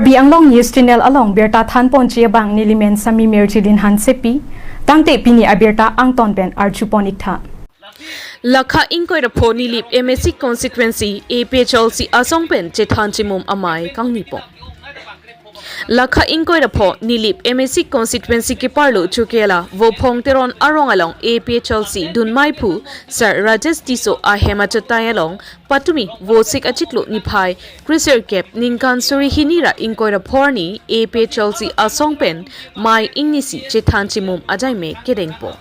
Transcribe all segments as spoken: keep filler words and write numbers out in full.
Karbi Anglong News Channel along birta thanponji abang nelimen Sami Mirjilin Hansepi, tangte pini abirta angton pen arjupon iktha. Lakha ingkoi ra pho Nilip M A C constituency A P H L C asong pen chethan chimum amei kangnipo. Lakha ingkoi ra pho Nilip M A C constituency keparlo Chokihola Vophong Teron arong along A P H L C dunmai phu Sir Rajesh Tisso ahem achatai along patumi Vosik achiklo niphai kresirkep ningkan suri hini ra ingkoi ra pho arni A P H L C asong pen mei ingnisi chethan chimum ajaimek kedengpo.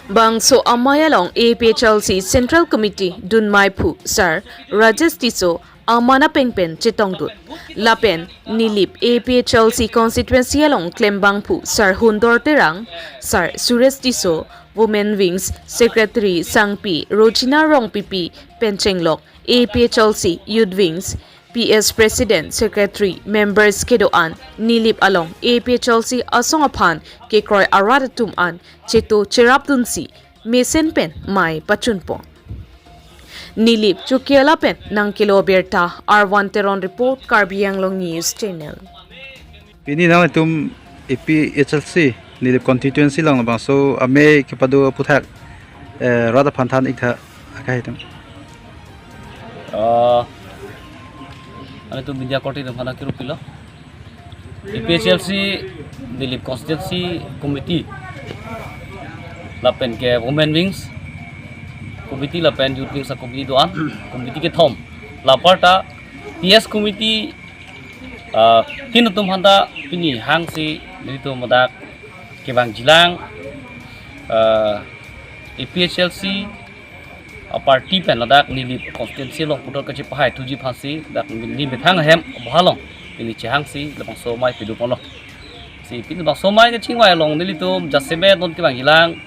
Bangso amei along A P H L C Central Committee dunmai phu Sir Rajesh Tisso aman apeng pen chetongdun. Lapen Nilip A P H L C constituency along klembang phu Sir Hundor Terang, Sir Suresh Tisso, Women Wings Secretary Sangpi Rojina Rongpipi pen chenglok A P H L C Youth Wings, P S President, Secretary, Members kedo-an Nilip along A P H L C asong aphan kekroi arat atum an cheto cherapdunsi mesen pen mei pachunpo. Nilip Chokihola pen nangkelo birta Arvan Teron report, Karbi Anglong News Channel. Pini nangtum A P H L C Nilip constituency along labangso amei kepado aphuthak, eh, rat aphan than iktha akai atum. Ah, anitum media korte atum aphan kiru pilo. A P H L C Nilip Constituency Committee lapen ke Women Wings Committee lapen Youth Wings a-committee do-an, committee kethom. La aparta P S Committee, ah, tin atum aphanta pini hangsi nelitum ladak kevangjilang, ah, A P H L C a-party pen ladak Nilip constituency along puthot kachepahaithuji aphansi dak neli methang ahem aboha along neli chehangsi labangso amei pidun ponlo. Si pini labangso amei kachingvai along nelitum jasemet non kevangjilang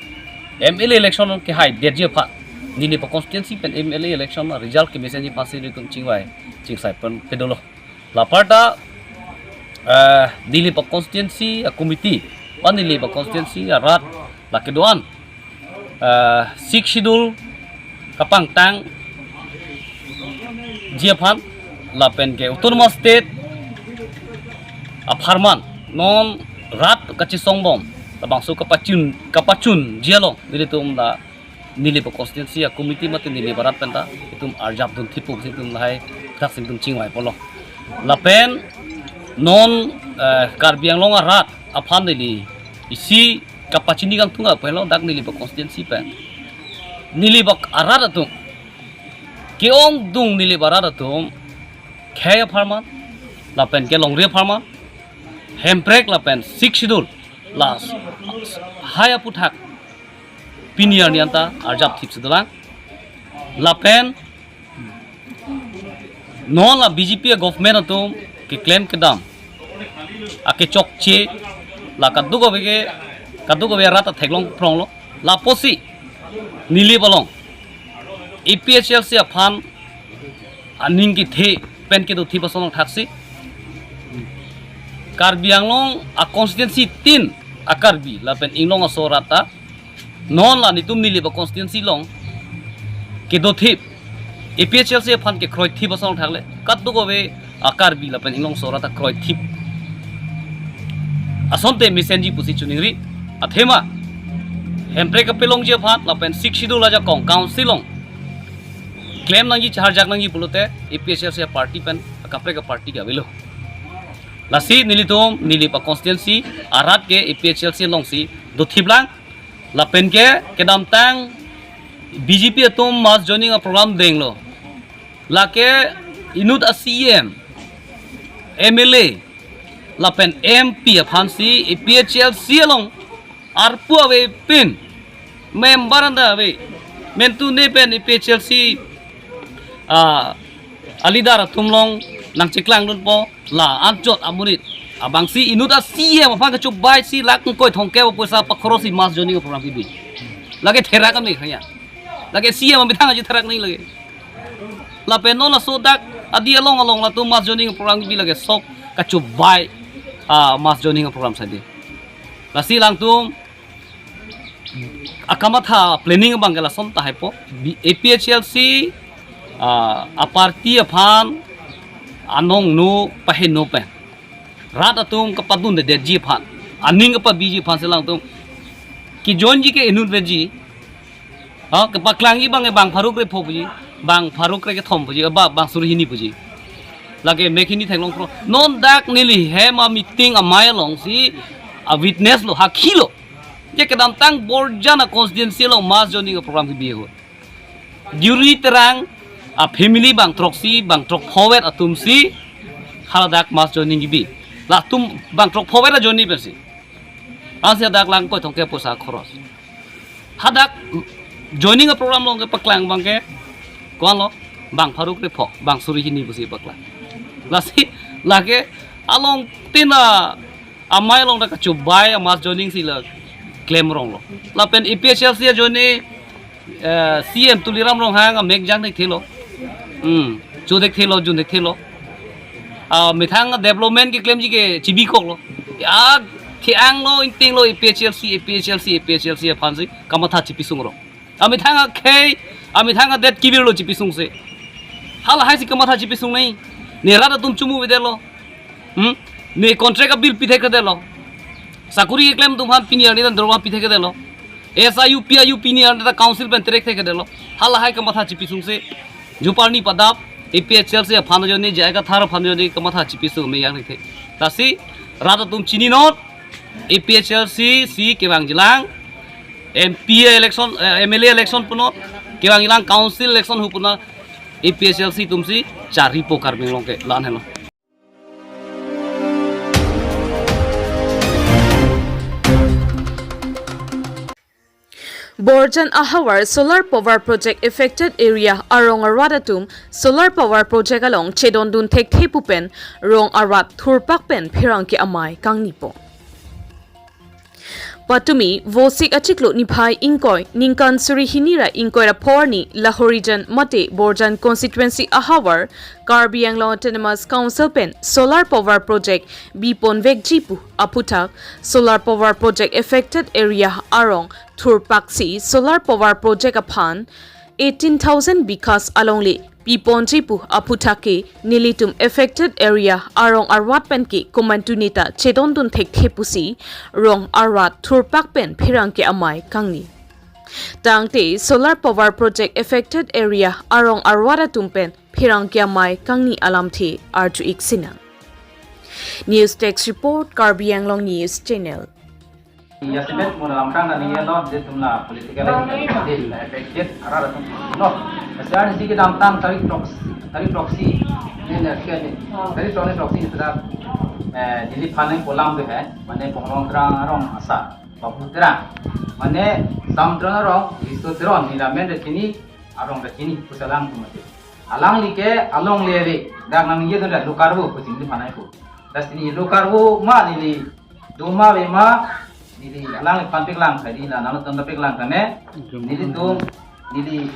M L A election kehaidetji aphan, Nilip a-constituency pen M L A election result kemesenji aphansi nelitum chingvai chingsai pen pedolo. La aparta, eh, Nilip a-constituency a-committee, pa Nilip a-constituency arat lake do-an, eh, Sixth Schedule kapangtangji aphan lapen ke Autonomous State apharman non rat kachesongbom labangso kapachun, kapachunji along nelitum la Nilip a-constituency a-committee mate Nilip arat penta itum arjapdun thipuk si itum lahai thaksin itum chingvai ponlo. Lapen non, eh, Karbi Anglong arat aphan neli isi kapachini kangtung apelo dak Nilip a-constituency pen. Nilip arat atum, ke-ongdung Nilip arat atum, khei apharman lapen ke longri apharman, hemprek lapen Sixth Schedule la hai aphuthak pini arni anta arjap thipsi dolang. Lapen non la B J P a-government atum keklem kedam akechokche la kadokave ke, kadokave arat ta theklong pronglo. Lapusi Nilip along A P H L C aphan aning kethe pen kedo thip ason thaksi Karbi Anglong a-constituency tin a-Karbi lapen inglong aso arat ta non la nelitum Nilip a-constituency along kedo thip, A P H L C aphan kekroi thip ason thakle kadokave a-Karbi lapen inglong aso arat ta kroi thip asonte mesenji pusi choningri. Athema hemprek kapelongji aphan lapen Sixth Schedule ajakong council along klem nangji, charjak nangji pulote A P H L C a-party pen akaprek a-party ke avelo. Lasi nelitum Nilip a-constituency arat ke A P H L C alongsi do thiplang. Lapen ke kedamtang B J P atum mass joining a-program denglo. Lake inut a-C E M, M L A lapen M P aphansi A P H L C along arpu avepin, member anta ave, mentu ne pen A P H L C, ah, a-leader atum along nangcheklangdunpo, la anchot amonit abangsi inut a-C E M aphan kachobai si lakh ingkoi thomkep apoisa pakhorosi mass joining a-program kebi. Lake therak kami khanya. Lake C E M amethang aji therak ni lake. Lapen non laso dak adi along along latum mass joining program kebi lake sok kachobai, ah, mass joining program sadi. Lasi alangtum akamatha planning abang ke lason tahai po. Bi-, A P H L C, ah, a-party aphan Anong no paheno pen rat atum kapadundedetji aphan, aning kapabiji aphan si alangtum kejoinji ke inut veji. Ha, kepaklangji abang, bang pharo krepho puji, bang pharo krekethom puji, ba bang suri hini puji. Lake mek hini theklong pro. Non dak neli hem a-meeting amei alongsi a-witness lo, hakhi lo. Je kedamtang Borjan a-constituency along mass joining a-program kebi ho. Juri terang a-family bang throksi, bang throk phovet atumsi haladak mass joining kebi. Latum bang throk phovet a-joining pensi. Ansi hadak lang koi thongke poisa khoros. Hadak joining a-program along kepaklang abang ke, ko-an lo, bang pharo krepho, bang suri hini pusi paklang. Lasi, lake along tin a-amei along dak kachobai a-mass joining si la klem rong lo. Lapen A P H L C a-joining, eh, C M Tuliram Ronghang amek jang thekthelo. Hmm, cho thekthelo, jun thekthelo. Ah, methang development keklemji ke chibikok lo. Ya, ke-ang lo, ingting lo, A P H L C, A P H L C, A P H L C aphansi kamatha chipisung rong. Amethang akhei, amethang adet kibir lo chipisungse. Halahai si kamatha chipisung nai. Ne rat atum chumu vede lo. Hmm? Ne contract a-bill pithekthedetlo. Sakuri keklem atum aphan pini arni ta dorma pithekthedetlo. S I U, P I U pini arni ta council pen terek thekthedetlo. Halahai kamatha chipisungse. Juparni padap, A P H L C aphan ajoine, J I Kathar aphan ajoine kamatha chipisung me yang thekthe. Lasi, rat atum chininon, A P H L C si kevangjilang, M P election, eh, M L A election punon, kevangjilang council election hu punon, A P H L C atumsi charipo Karbi Anglong ke, la-an helo. Borjan ahavar solar power project affected area arong arat atum solar power project along chedondun thekthe pu pen rong arat thurpak pen pherangke amei kangnipo. Patumi Vosik achiklo niphai ingkoi ningkan suri hini ra ingkoi ra pho arni Lahorijan mate Borjan constituency ahavar Karbi Anglong Autonomous Council pen solar power project bipon vekji pu aphuthak solar power project affected area arong thurpaksi solar power project aphan eighteen thousand bikas alongle piponji pu aphuthak ke nelitum affected area arong arat pen ke komantu neta chedondun thekthe pusi rong arat thurpak pen pherangke amei kangni. Tangte solar power project affected area arong arat atum pen pherangke amei kangni alamthe arju-ik sinang. News Desk Report, Karbi Anglong News Channel. Ya, sebet mo dalam tang dan iya lo, dia tum la political, dia la affected, arat atum lo. Saya di sini dalam tang tarik proxy, tarik proxy, ini nak sekali, tarik proxy, proxy itu dah, eh, jadi paling kolam tu hai, mane Ponglong Terang arong asar, Babu Terang, mane Sam Terang arong, Riso Terang, ni ramen dah sini, arong dah sini, kusalang tu mati. Alangli ke, alongle ave, dak nang iya tu dah lo karbo, kucing di mana itu. Das ini lo karbo, ma neli, doma ave ma, neli alangli pan peklang tadi, la nalo ton peklang tane, nelitum, neli,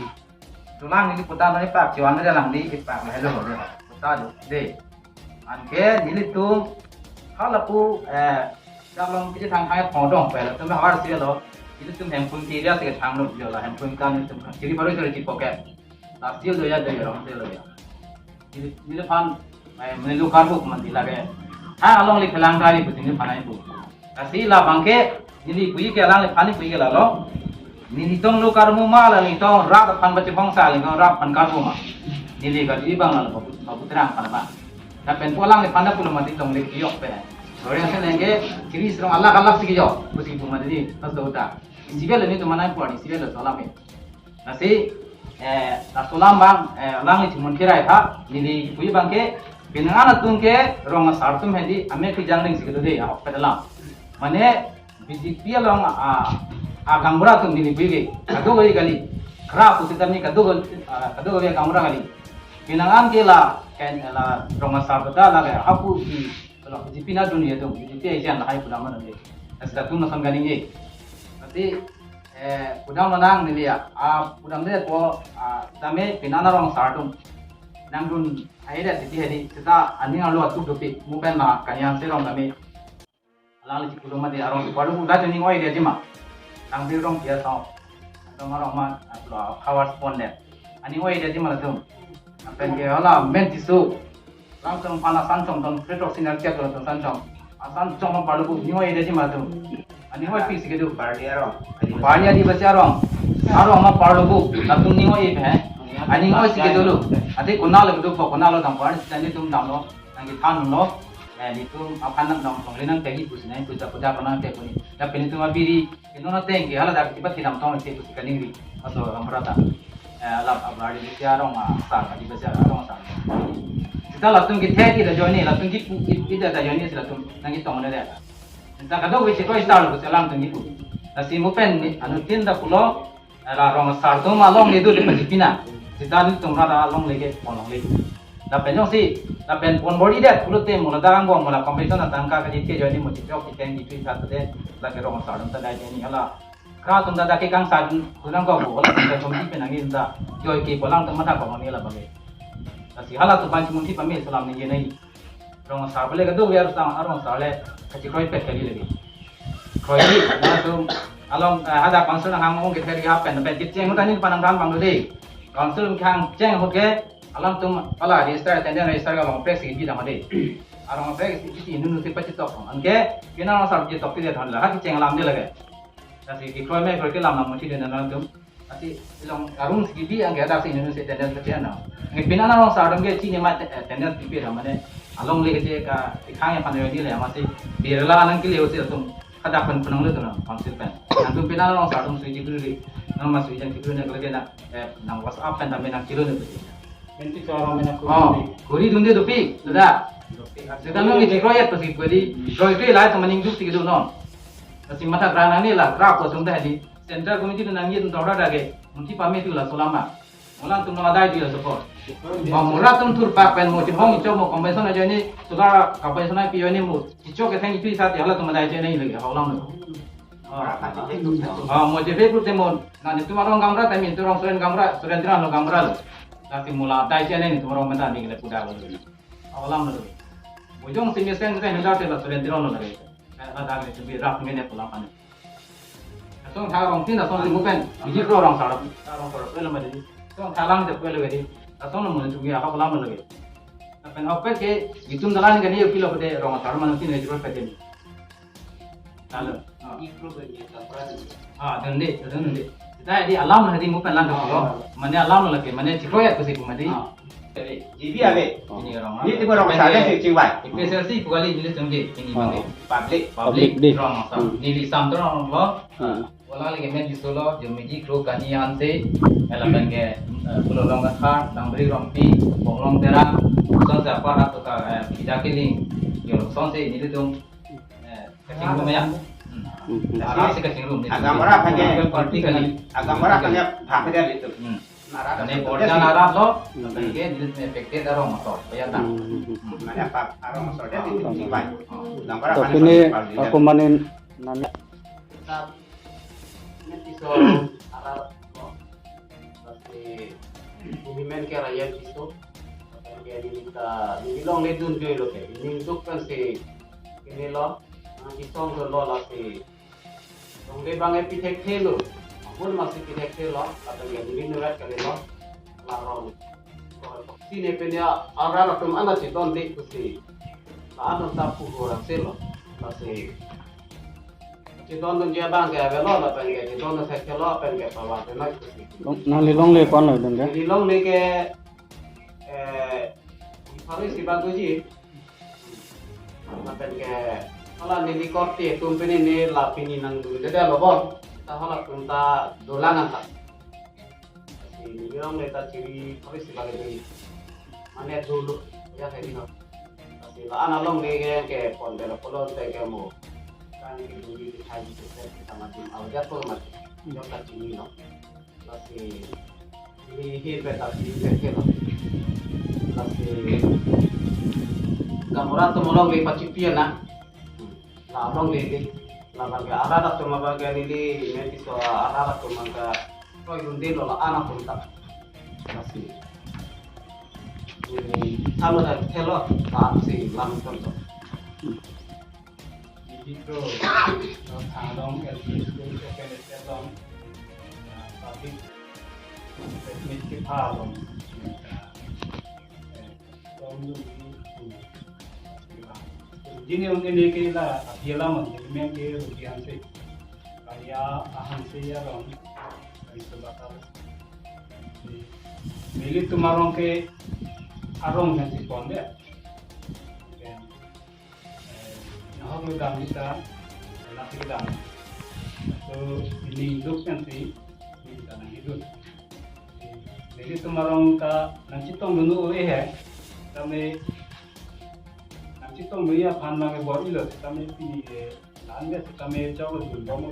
tulang neli puta neli pak, chiwang neli alangli, pak, la hello, hello, puta do, de. Anke, nelitum, halapu, eh, dak long piji thang thang phodong, pela, tum har silo, nelitum hempun kiri ase thang lo, jola, hempun kan nelitum, kiri baru sudah di pocket. Last year do ya, do ya, wrong year do ya. Neli, neli pan, eh, mane lo karbo mandi lage. Ha, alongle phelang tari putin neli pan ai pu. Lasi la abang ke, neli puji ke alangli pan puji ke lalo. Nelitum lo karbo ma la nelitum rat pan bache bangsa nelitum rat pan karbo ma. Neli kali abang la Babu, Babu Terang pan ma. Lapen pu alangli pan pulo mati tong le yok pe. Sore ase lenge, kiri serong alak alak si yok, pusi pu mati di, pas do ta. Isi bel nelitum mana pu, isi bel solam e. Lasi, eh, laso alam abang, eh, alangli chimun kirai tha, neli puji abang ke, penang an atum ke, rong asar atum hedi, amek kejang ring si kedo de, ahok pedalam. Mane, B J P along, ah, ah, gaonbura atum neli puji ke, kadokave kali, kra pusi tani kadokave, ah, kadokave gaonbura kali. Penang an ke la, ken, la, rong asar beta la ke, hapu di, kalau B J P na dun ye dun, B J P ajan lahai pudam na dun ye. Lasi atum nasan ganing ye. Lasi, eh, pudam manang neli ya, ah, pudam de po, ah, tame penang an arong asar atum. Nangdun, ai de titi hedi, seta aning arlo atuk dopi, mo pen ma, kanyang serong tame. Alangli chipudam mati arong si palu, udah tuning oi dia jima. Nang bi rong dia tau. Tong arong ma, ah, lo, hawas pon de. Aning oi dia jima latum. Pen ke hala, men tisu. Lam tong pana san chong tong, kre throk senior kiat tong san chong. Asan chong ma parlo bu, ningoi ede ji ma tu. Ani hoi fix ke tu. Bardi arong. Bardi Adivasi arong. Arong ma parlo bu, latum ningoi iphe. Ani ningoi si ke tu lo. Ate konat lo tu, konat lo dam par, sita netum damlo. Nangkethanlo. Eh, netum aphan nang dam, longle nangpiji pusi nang puja puja ko nangpi pu ni. Ya pini netum abiri, ino na teng ke hala dak tiba tidam tong si pusi kaningri. Aso amrata. Eh, alam abari si arong asar, Adivasi arong asar. Sita latum kethe ti da join ni, latum kipu, ki, ki da da join ni si latum nangketong ne da. Sita kadokave chikroisar lo si alam atum kipu. Lasi mo pen ni, anuttin ta pulo, eh, la rong asar atum alongle do le pachipi nang. Sita netum ra alongle ke pon longle. Lapen jongsi, lapen pon bor-idet pulote mo ladak angbong mo la compensation atangka kachithe join ni mo chichok chitheng kitu itha te, lake rong asar atum ta dai join ni hala. Kra atum ta dak ke kangsai dun, dunang ko ko, hala atum ta chomji pen angin ta, joike pu alam atum matha ko nangji labang ke. Lasi hala atum aphan chimunthi pame si alam ningje nai. Rong asar pu le kadokave arong asar, arong asar le kachikroipet kali lagi. Kroi di, latum along, eh, hadak council nanghang ong kethe ri hapen, pen kecheng ahut ani panang ran bang do de. Council nanghang cheng ahut ke, alam atum hala register, attendance register ke along press si bidam de. Arong press si isi nunu si pachitok. Anke, pini arong asar chitok ti de than la, ha kecheng alam de lagi. Lasi kekroi me kroi ke lam lam muthi de nang atum. Ati ilong arung si bi angke hadak si nunu si attendance pati ana. Nge pini arong asar atum ke chini ma te-, attendance pipe ra mane alongle ke che ka ikhang ya panyo ni le ma si birla nangkele si atum hadak pen kunang le tu na council pen. Nangtum pini arong asar atum suiji kuri. Nang ma suiji kuri ne kele na, eh, nang WhatsApp pen dam nangkelo ne pati. Menti so arong mena kuri. Oh, kuri dunde dopi, sudah. Sudah nang ni chikroyat pasi kuri. Kroi kuri lai sama ningduk si kedo non. Lasi matha kra nang ni la, kra ko sung dah di. Central committee tu nangji atum ta ora dage, munthi pame tu laso alam ma. Mo alam atum nang adai tu laso ko. Mo mura atum thurpak pen mo chihong ichok mo compensation ajoine, suka compensation api joine mo chichok ketheng itu isat ya halatum adai joine lagi, ha alam lo. Oh, mo jepe pute mo, na netum arong Gamra tame netum arong Suren Gamra, Suren Teron lo Gamra lo. Lasi mo la adai joine netum arong menta ni le puda lo. Ha alam lo. Mo jongsi mesen mesen hendak te la Suren Teron lo lagi. Ada ni sebi rak mene pulang kan. Asong tha rong tin asong si mo pen, biji kro rong asar. Rong asar pelo madi. Asong tha lang de pelo madi. Asong no mo chungi apa pulang lagi. Lapen hok pet ke, itum dalan ke ni yo kilo pete rong asar manu tin ni jiro pete ni. Lalu. Ah. Ikro ke ni kapra ni. Ah, dende, dende. Sita di alam hadi mo pen lang ke pulo. Mane alam lagi, mane chikroyat pusi pu madi. Ah. G B ave. Ini orang. Ni tiba rong asar si chingvai. P S L C pu kali ini sungge ini bang. Public. Public di. Rong asar. Hmm. Neli sam tu rong lo. Hmm. Wala lagi men di solo, jo meji kro kani anse, ela bang ke, eh, pulo long kathar, Dangbri Rongpi, Bonglong Terang, son se apa rat tu ka, eh, Bida Killing, jo son se ini tu, eh, kachingrum ya. Hmm. Hmm. Ara si kachingrum ni. Agam ora aphan ke, party kali. Agam ora aphan ke, bhag dia itu. Hmm. Mane border arat lo, hmm, ke neli affected arong asar, ya ta. Hmm. Hmm. Mane apa arong asar dia itu chingvai. Hmm. Agam ora aphan ke, party kali. To pini aku manin nami. Sa, neli Tisso arat lo. Lasi, bumi men ke rayan Tisso. Ke neli ta, neli longle dun joi lo ke. Neli duk kan si, ini lo. Nang Tisso lo lasi. Longle bang e pi thekthe lo. Ampun masih pi thekthe lo. Kata dia neli nurat kali lo. La rong. Sine pen ya arat atum ana chedon de pusi. La atum ta pu orang se lo. Lasi. Chedon dun dia bang ke avelo lapen ke chedon dun thekthe lo lapen ke pawang ke noi pusi. Long, nangli longle ko-an lo dun ke? Neli longle ke, eh, pharo isi bang doji. Lapen ke hala neli korte atum pini ne la pini nangdunde lo bon. Ta halatum ta dolang anta. Si neli longle ta chiri pharo isi bang doji. Mane dolo ya tadi no. Si la ana longle ke, ke pon de lo pulo te ke mo. Kan ke duli di thai di se kita mati au jatuh mati. Yo ta chini no. Lasi, neli hin pen ta si pen ke lo. Lasi, Gamra atum alongle pachipi na. La longle di. La bang ke arat atum abang ke neli men Tisso arat atum abang ke kroi dun de lo la ana atum ta. Lasi. Neli tha lo ta thelo ta si lang ton to. Biji kro, Thanglong L P School second stage along, ah, public admission kepha along, eh, along dun ni, Jini un ini ke la abiala man, men ke rugi hanse. Kaya ahanse ya rong. Kaya sebata. Nelitum arong ke arong yang si pon de. Oke. Eh, nahok lo dam kita, nasi dam. So, ini hidup kan si, ini tanah hidup. Nelitum arong ta nangchetong dunu eh, eh. Kami nangchetong dunu ya pan mang bor ilo, kami pini eh, lan ya kami chau lo dun bom mo,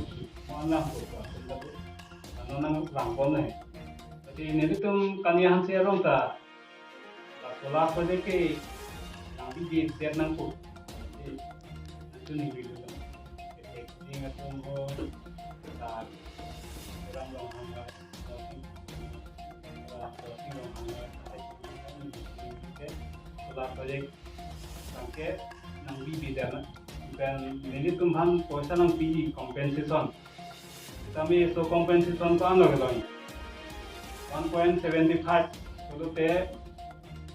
mo lang ko ko. Ano nang lang bom ne. Jadi nelitum kaniahan si arong ta. Laso laso je ke nang bidi ter nang ko. Jadi, nantu ning bidi nang. Ketek ding atum ho. Ta, orang long hang. Solar project tangke nang bidi dana. Dan nelitum han poisa nangpi compensation. Kami so compensation ko ano kelong. One point seventy five. Kalau te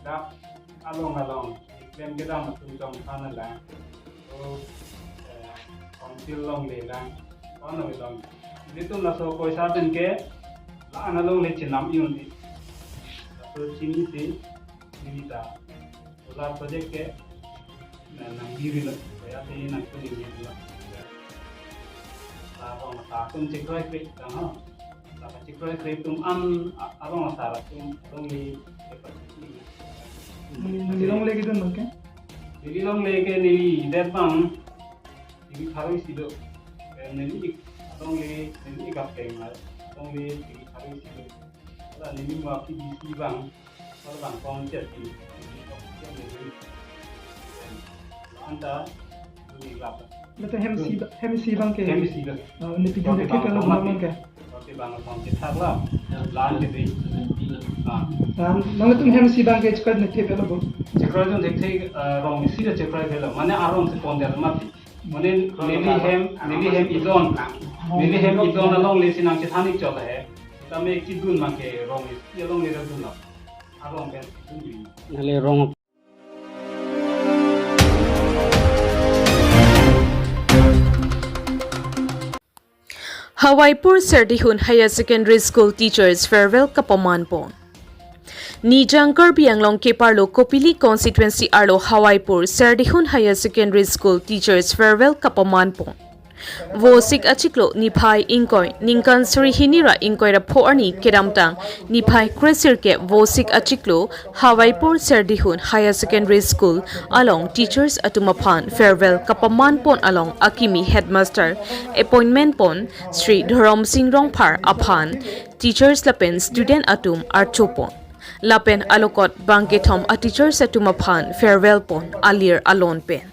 dak along along. Klem kedam atum chongthan lang. So, eh, council longle lang. Ano kelong. Nelitum laso poisa pen ke la-an alongle chenam iun di. Laso chini si, neli ta. Solar project ke, na, nang diri lo. Kaya si nang ko diri lo. Ta rong ta atum chekroi kre, ta ho. Ta chekroi kre atum an, a-, arong asar atum, arong li, eh, pa-, Neli longle kedun bang ke? Neli longle ke neli det bang, neli pharo isi do. Eh, neli ik, longle, neli ik gap keng la, longle, neli pharo isi do. Wala neli mo api bisi bang, wala bang kong chet di, neli kong chet neli. Anta, neli gap. Lato hem isi ba-, hem isi bang ke? Hem isi do. Oh, neli pidun Kote ke bang kalau kong bang mati. Ke? Kote bang kong chet thak la. Lan ke di. Ah. Ah, nangtum hem isi bang ke chekroi ne thep lo bo? Chekroi dun thek thek, eh, rong isi do chekroi thelo. Mane arong si pon del mati. Mane neli hem, neli hem idon. Neli hem idon alongle si nangchethan ik chot he. Tame kedun bang ke rong isi alongle dun lo. Arong pen kedun di. Nale rong Hawaipur Serdihun Higher Secondary School Teachers Farewell kapaman pon. Nijang Karbi Anglong keparlo Kopili Constituency arlo Hawaipur Serdihun Higher Secondary School Teachers Farewell kapaman pon. Vosik achiklo niphai ingkoi ningkan suri hini ra ingkoi ra pho arni kedamtang niphai kresirkep Vosik achiklo Hawaipur Serdihun Higher Secondary School along teachers atum aphan farewell kapaman pon along akimi headmaster appointment pon Shri Dhorom Sing Rongphar aphan teachers lapen student atum archo pon. Lapen alokot bangkethom a teachers atum aphan farewell pon alir alon pen.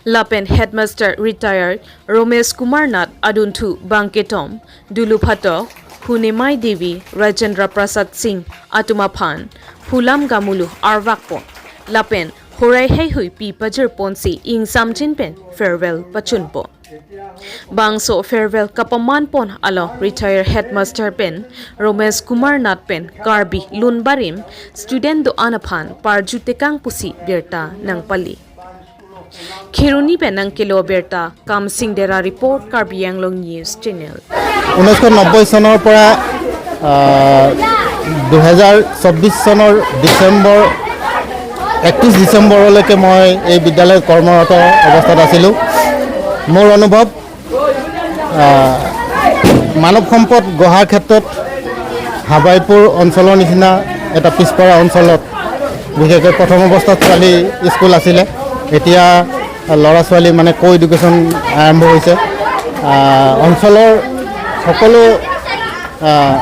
Lapen headmaster retired Romesh Kumar Nath adunthu bangkethom, Dulu Phatok, Hunemai Devi, Rajendra Prasad Singh atum aphan phulam gamulu arvak pon. Lapen horai heihui pi pajir ponsi ingsamjin pen farewell pachun pon. Bangso farewell kapaman pon along retired headmaster pen Romesh Kumar Nath pen Karbi lun barim student do-an aphan parju tekang pusi birta nangpali. Kheroni pen nangkelo birta Kamsing Dera report, Karbi Anglong News Channel. ঊনৈছশ নব্বৈ চনৰ পৰা, আহ, দুহেজাৰ চৌব্বিছ চনৰ ডিচেম্বৰ, একত্ৰিছ ডিচেম্বৰলৈকে মই এই বিদ্যালয়ত কৰ্মৰত অৱস্থাত আছিলোঁ। মোৰ অনুভৱ, আহ, মানৱ সম্পদ গঢ়াৰ ক্ষেত্ৰত হাবাইপুৰ অঞ্চলৰ নিচিনা এটা পিছপৰা অঞ্চলত, বিশেষকৈ প্ৰথম অৱস্থাত ছোৱালী স্কুল আছিলে, এতিয়া ল'ৰা ছোৱালী মানে কো এডুকেশ্যন আৰম্ভ হৈছে। আহ, অঞ্চলৰ সকলো, আহ,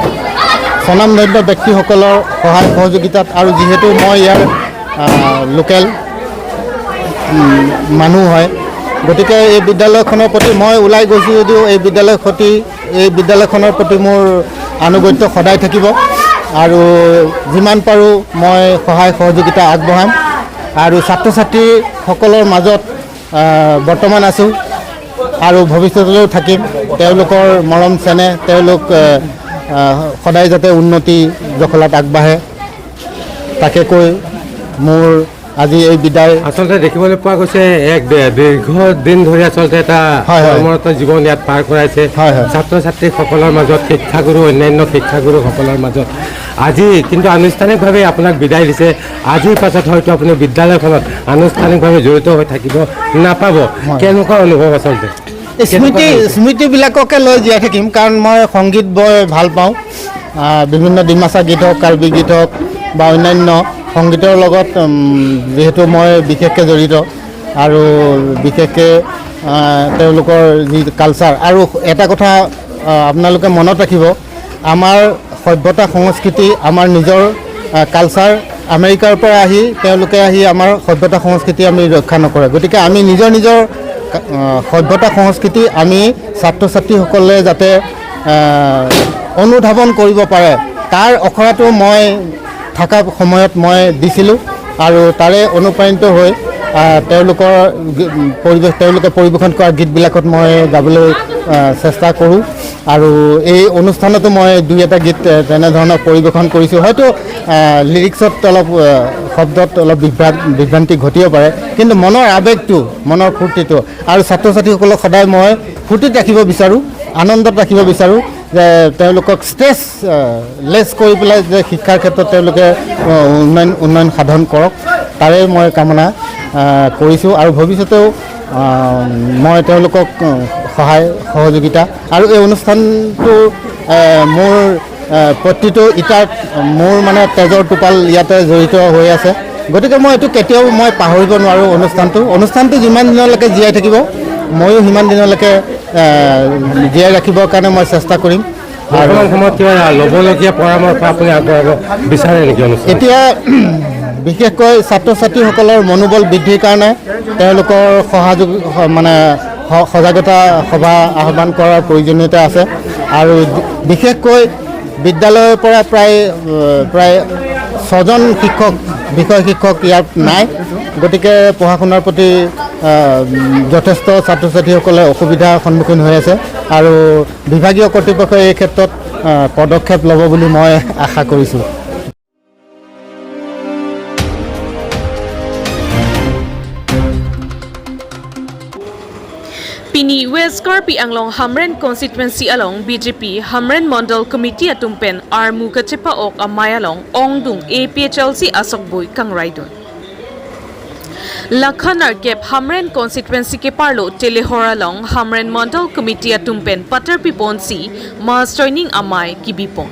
স্বনামধন্য ব্যক্তিসকলৰ সহায় সহযোগিতাত আৰু যিহেতু মই ইয়াৰ, আহ, লোকেল, উম, মানুহ হয়, গতিকে এই বিদ্যালয়খনৰ প্ৰতি মই ওলাই গৈছোঁ যদিও এই বিদ্যালয় খতি-, এই বিদ্যালয়খনৰ প্ৰতি মোৰ আনুগত্য সদায় থাকিব আৰু যিমান পাৰোঁ মই সহায় সহযোগিতা আগবঢ়াম আৰু ছাত্ৰ ছাত্ৰীসকলৰ মাজত, আহ, বৰ্তমান আছোঁ আৰু ভৱিষ্যতলৈও থাকিম। তেওঁলোকৰ মৰম চেনেহ, তেওঁলোক, আহ, আহ, সদায় যাতে উন্নতি জখলাত আগবাঢ়ে, তাকে কৈ মোৰ আজি এই বিদায় আচলতে দেখিবলৈ পোৱা গৈছে এক দী-, দীৰ্ঘ দিন ধৰি আচলতে এটা হয়, হয়। কৰ্মৰত জীৱন ইয়াত পাৰ কৰাইছে। হয়, হয়। ছাত্ৰ ছাত্ৰীসকলৰ মাজত শিক্ষাগুৰু, অন্যান্য শিক্ষাগুৰুসকলৰ মাজত আজি কিন্তু আনুষ্ঠানিকভাৱে আপোনাক বিদায় দিছে। আজিৰ পাছত হয়তো আপুনি বিদ্যালয়খনত আনুষ্ঠানিকভাৱে জড়িত হৈ থাকিব নাপাব। হয়। কেনেকুৱা অনুভৱ আচলতে? এই স্মৃতি, কেনেকুৱা লাগিছে? স্মৃতিবিলাককে লৈ জীয়াই থাকিম, কাৰণ মই সংগীত বৰ ভাল পাওঁ। আহ, বিভিন্ন ডিমাচা গীত হওক, কাৰ্বি গীত হওক বা অন্যান্য সংগীতৰ লগত, উম, যিহেতু মই বিশেষকৈ জড়িত আৰু বিশেষকৈ, আহ, তেওঁলোকৰ যি কালচাৰ। আৰু এটা কথা, আহ, আপোনালোকে মনত ৰাখিব, আমাৰ সভ্যতা সংস্কৃতি, আমাৰ নিজৰ, আহ, কালচাৰ আমেৰিকাৰ পৰা আহি তেওঁলোকে আহি আমাৰ সভ্যতা সংস্কৃতি আমি ৰক্ষা নকৰে। গতিকে আমি নিজৰ নিজৰ, আহ, সভ্যতা সংস্কৃতি আমি ছাত্ৰ ছাত্ৰীসকলে যাতে, আহ, অনুধাৱন কৰিব পাৰে, তাৰ আখৰাটো মই থকা সময়ত মই দিছিলোঁ আৰু তাৰে অনুপ্ৰাণিত হৈ, আহ, তেওঁলোকৰ গী-, পৰিৱেশ, তেওঁলোকে পৰিৱেশন কৰা গীতবিলাকত মই গাবলৈ, আহ, চেষ্টা কৰোঁ। আৰু এই অনুষ্ঠানতো মই দুই এটা গীত, এ, তেনেধৰণৰ পৰিৱেশন কৰিছোঁ। হয়তো, আহ, লিৰিক্সত অলপ, আহ, শব্দত অলপ বিভ্ৰাট-, বিভ্ৰান্তি ঘটিব পাৰে, কিন্তু মনৰ আৱেগটো, মনৰ ফূৰ্তিটো আৰু ছাত্ৰ ছাত্ৰীসকলক সদায় মই ফূৰ্তিত ৰাখিব বিচাৰোঁ, আনন্দত ৰাখিব বিচাৰোঁ যে তেওঁলোকক ষ্ট্ৰেছ, আহ, লেছ কৰি পেলাই যে শিক্ষাৰ ক্ষেত্ৰত তেওঁলোকে, আহ, উন্নয়ন, উন্নয়ন সাধন কৰক, তাৰে মই কামনা, আহ, কৰিছোঁ। আৰু ভৱিষ্যতেও, আহ, মই তেওঁলোকক, আহ, সহায় সহযোগিতা আৰু এই অনুষ্ঠানটো, আহ, মোৰ, আহ, প্ৰতিটো ইটাত মোৰ মানে তেজৰ টোপাল ইয়াতে জড়িত হৈ আছে। গতিকে মই এইটো কেতিয়াও মই পাহৰিব নোৱাৰোঁ অনুষ্ঠানটো। অনুষ্ঠানটো যিমান দিনলৈকে জীয়াই থাকিব, ময়ো সিমান দিনলৈকে, আহ, জীয়াই ৰাখিবৰ কাৰণে মই চেষ্টা কৰিম। আৰু বৰ্তমান সময়ত কিবা ল'বলগীয়া পৰামৰ্শ আপুনি আগবঢ়াব বিচাৰে নেকি অনুষ্ঠানত? এতিয়া বিশেষকৈ ছাত্ৰ ছাত্ৰীসকলৰ মনোবল বৃদ্ধিৰ কাৰণে তেওঁলোকৰ সহযোগ, স-, মানে স-, সজাগতা সভা আহ্বান কৰাৰ প্ৰয়োজনীয়তা আছে। আৰু বিশেষকৈ বিদ্যালয়ৰ পৰা প্ৰায়, আহ, প্ৰায় ছজন শিক্ষক, বিষয় শিক্ষক ইয়াত নাই। গতিকে পঢ়া শুনাৰ প্ৰতি, আহ, যথেষ্ট ছাত্ৰ ছাত্ৰীসকলে অসুবিধাৰ সন্মুখীন হৈ আছে আৰু বিভাগীয় কৰ্তৃপক্ষই এই ক্ষেত্ৰত, আহ, পদক্ষেপ ল'ব বুলি মই আশা কৰিছোঁ। Pini West Karbi Anglong Hamren constituency along B J P Hamren Mandal Committee atum pen armu kachepa-ok amei along ongdung A P H L C asokboi kangraidun. Lakha nerkep Hamren constituency keparlo Telehor along Hamren Mandal Committee atum pen patar piponsi mass joining amei kibipon.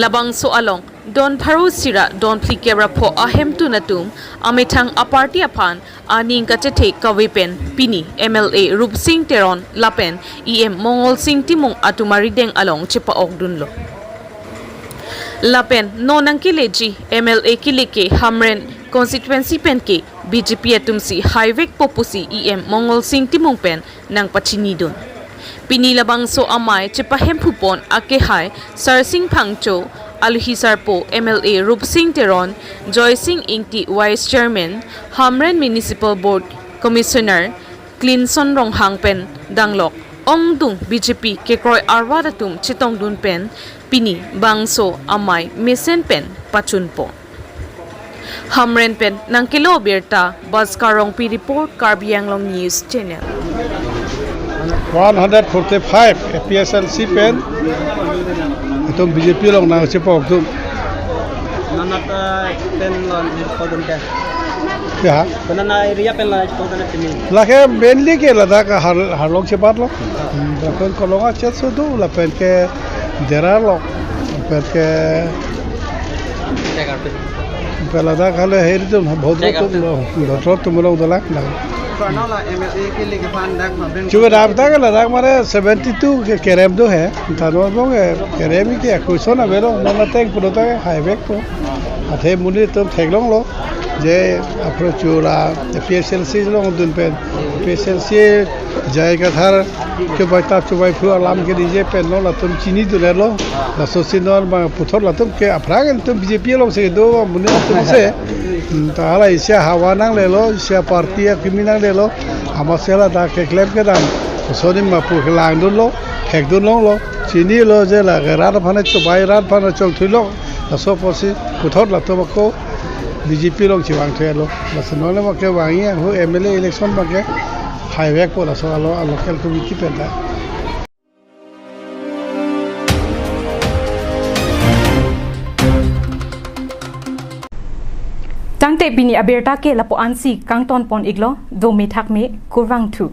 Labangso along don pharo sira don phlikep ra pho ahemtun atum amethang aparty aphan aning kachethe kave pen pini M L A Rupsing Teron lapen E M Mongol Sing Timung atum arideng along chepa-okdunlo. Lapen non nangkeleji M L A keleke Hamren constituency pen ke B J P atumsi haivekpo pusi E M Mongol Sing Timung pen nangpachinidun. Pini labangso amei chepahemphupon akehai Sarsing Phangcho, Aluhi Sarpo, M L A Rupsing Teron, Joysing Ingti, Vice Chairman, Hamren Municipal Board Commissioner Clinson Ronghang pen danglok ongdung B J P kekroi arvat atum chetongdun pen pini bangso amei mesen pen pachunpon. Hamren pen nangkelo birta Baskar Rongpi report, Karbi Anglong News Channel. One hundred forty-five A P H L C pen itum B J P along nangchepa-ok atum. Nonat, uh, pen lon kodun ke? Ya. Konat area pen lon kodun ke pini? Lake mainly ke ladak har, harlong chepat lo. Hmm, lapen kolonga chet sudu lapen ke Dera lo. Lapen ke Jagarpet. Pelada khale heri tum, bhotro tum lo, bhotro tum lo dalak na. Karnala M L A keleke aphan dak ma ben. Chuba dap dak ladak mane seventy-two ke kerem do he. Tano bong ke kerem ke kuson avelo, mana teng pulo ta ke haivekpo. Athe monit atum theklonglo je apro chula A P H L C along dun pen. A P H L C jai kathar chubai tap chubai phu alam ke nije pen lo latum chinidunlo. Laso si non ma puthot latum ke aphrang atum B J P along si do monit atum si. Hmm, ta hala isi ahavar nanglelo, isi aparty akimi nanglelo. Amatsi ladak keklem kedam. Soni ma pu kelangdunlo, thekdunlonglo. Chinilo je lake rat aphan chubai, rat aphan chongthuilo. Laso apotsi puthot latum ako B J P along chevang thulo. Laso non le abangke vangji ahut M L A election abangke haivekpo laso alo local committee pen ta. Tangte pini abirta ke lapu-ansi kangton pon iklo, dome thakme, kurvangthu.